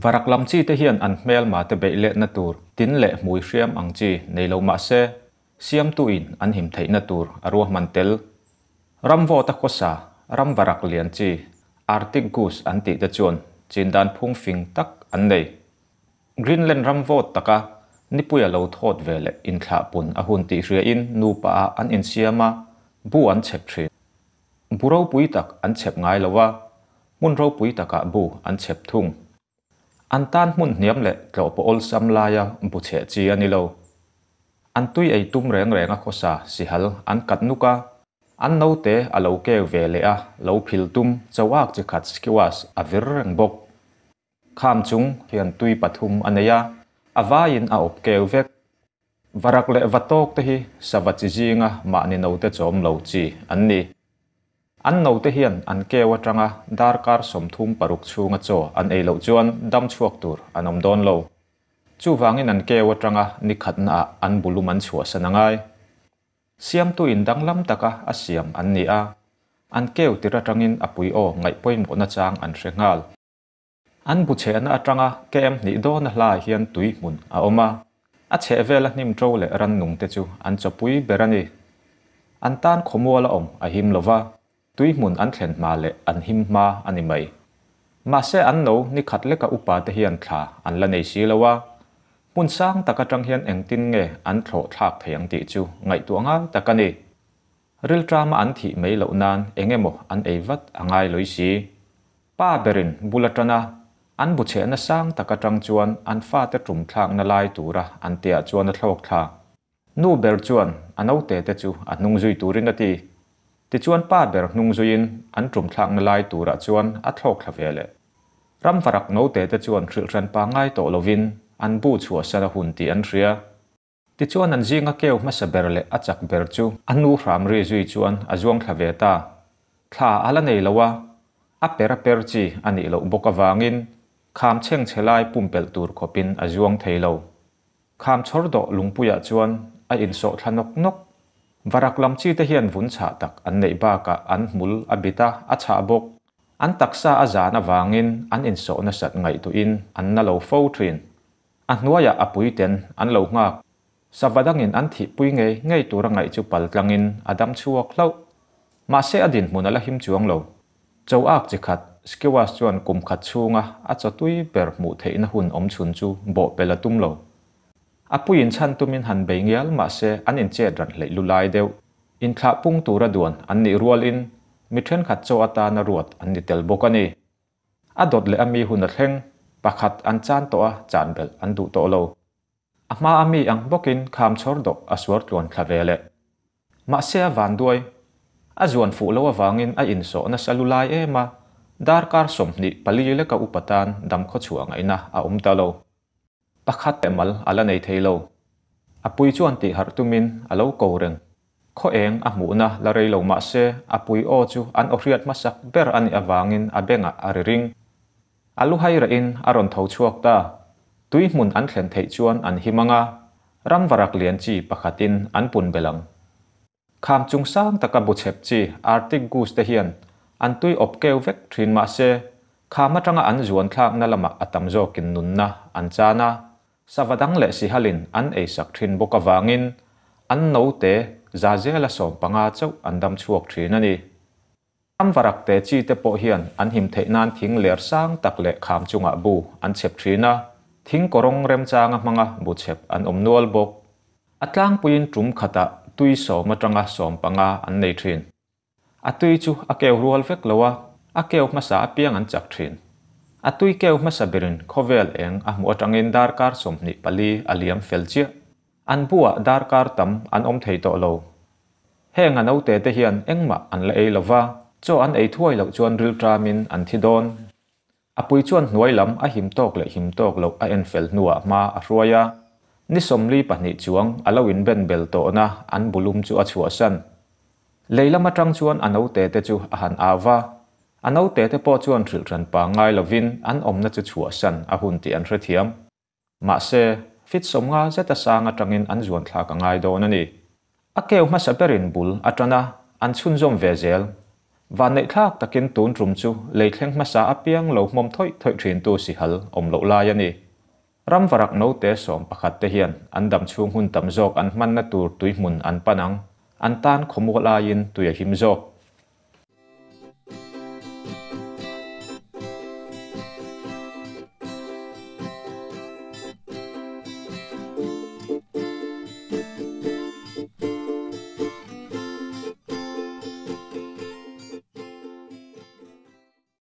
Varak lam chi te hian an hmelma te beih letna tur tin leh hmui hriam ang chi nei lo mah se, siamtuin an him theihna tur a ruahman tel. Ram vawta khawsa, ram varak lian chi, Arctic goose an tih te chuan chin dan phung fing tak an nei. Greenland ram vawt taka nipui a lo thawt ve leh inthlah pun a hun tih hriain nupa ah an insiam a, bu an chhep thin. Bu ropui tak an chhep ngai lo a, hmun ropui takah bu an chhep thung. An tan hmun hniam leh tlawh pawh awlsam laia bu chheh chi a ni lo. An tui ei tum reng reng a khawsa sihal an kat nuk a, an naute a lo keu ve leh a lo phil tum choak chi khat skewas a vir reng bawk. Kham chung hian tui pathum a nei a, a vaiin a awp keu vek. Varak leh vatawk te hi sava chi zinga mahni naute chawm lo chi an ni. An naute hian an keu atanga darkar 36 chhunga chaw an ei loh chuan dam chhuak tur an awm dawn lo. Chuvangin an keu atanga ni khatnaah an bulum an chhuahsan a ngai. Siamtu in danglam taka a siam an ni a, an keu tir atangin a pui aw ngaih pawimawhna chang an hre nghal. An bu chhehna atanga kem hnih dawna hlaiah hian tui hmun a awm a, a chheh vela hnim ṭo leh rannung te chu an chawpui ber a ni. An tan khawmual a awm a him lo va, tui hmun an thlen hma leh an him hma a ni mai. Mahse an no ni khat leka upa te hian thla an la nei si lo a, hmun sang tak atang hian engtin nge an thlawh thlak thei ang tih chu ngaihtuah ngai tak a ni. Rilṭama an thih mai loh nan eng emaw an ei vat a ngai lawih si. Pa berin bul aṭana an bu chhehna sang tak aṭang chuan an fate ṭum thlakna lai tura an tiah chuan a thlawk thla. Nu ber chuan a naute te chu a hnung zui turin a ti. Tichuan pa ber hnung zuiin an ṭum thlakna lai turah chuan a thlawk thla ve leh. Ramvarak naute te chuan hrilhhran pa ngai tawh lovin an bu chhuahsan a hun tih an hria. Tichuan an zinga keu hmasa ber leh a chak ber chu a nu hram ri zui chuan a zuang thla ve ta. Thla a la nei lo a, a per a per chi a nih loh bawk avangin kham chheng chhe lai pumpelh tur khawpin a zuang thei lo. Kham chhawr dawh lungpuiah chuan a insawh thla nawk nawk. Varak lam chi te hian vun chhah tak an neih bakah an hmul a bit a, a chhah bawk. An taksa a zan avangin an insawh nasat ngaihtuahin an na lo fo thin. A hnuaiah a puiten an lo nghak. Sava dangin an thihpui ngei ngei tura ngaih chu pal tlangin a dam chhuak hlauh. Mahse a dinhmun a la him chuang lo. Cho ak chi khat, Skewas chuan kum khat chhunga a chaw tui ber hmuh theihna hun awm chhun chu bawh pel a tum lo. A puiin chhan tumin han bei ngial mahse an inchet ran hleih lu lai deuh. Inthlah pung tura duan an nih rualin mi thenkhat chaw atana ruat an ni tel bawk a ni. A dawt leh a mi hun a thleng, pakhat an chan tawh a, chan belh an duh tawh lo. A hma a mi ang bawkin kham chhawr dawh a suar tluan thla ve leh. Mahse a van duai. A zuan fuh lo avangin a insawh nasa lu lai em a, darkar 24 leka upa tan dam khaw chhuah ngaihna a awm ta lo. Pakhat leh mal a la nei thei lo. A pui chuan tih harh tumin a lo ko reng. Khaw eng a hmuhna la rei lo mah se a pui aw chu an aw hriat hmasak ber a nih avangin a bengah a ri ring. A lu hai rahin a rawn tho chhuak ta. Tui hmun an thlen theih chuan an him ang a, ramvarak lian chi pakhatin an pun belh ang. Kham chung sang taka bu chhep chi Arctic Goose te hian an tui awp keu vek thin mah se, kham atanga an zuan thlakna lamah a tam zawkin nunna an chan a, sava dang leh sihalin an eisak thin bawk avangin an note za zela 15 chauh an dam chhuak thin a ni. Ramvarak te chi te pawh hian an him theih nan thing ler sang tak leh kham chungah bu an chhep thin a, thing kawrawng remchanga hmanga bu chhep an awm nual bawk. A tlangpuiin tum khatah tui 10 atanga 15 an nei thin. A tui chu a keu rual vek lo a, a keu hmasa apiang an chak thin. A tui keu hmasa berin khawvel eng a hmuh atangin darkar 24 a liam fel chiah. An buah darkar tam an awm thei tawh lo. Heng a naute te hian engmah an la ei lova, chaw an ei thuai loh chuan rilṭamin an thi dawn. A pui chuan hnuai lam a him tawk leh him tawk loh a en fel hnuah hma a hruai a, ni 42 chuang a lo inben bel tawhna an bulum chu a chhuahsan. Lei lam atang chuan a naute te chu a han au va, a naute te pawh chuan hrilhhran pangngai lovin an awmna chu chhuahsan a hun tih an hrethiam. Mahse, fit 50 zeta sang atangin an zuan thlak a ngai dawn a ni. A keu hmasa berin bul a tan a, an chhunzawm ve zel. Vanneihthlak takin tun tum chu lei thleng hmasa apiang lo hmawm thawih thawih thintu sihal awm loh lai a ni. Ramvarak note 11 te hian an dam chhung hun tam zawk an hmanna tur tui hmun an pan ang. An tan khawmual aiin tui a him zawk.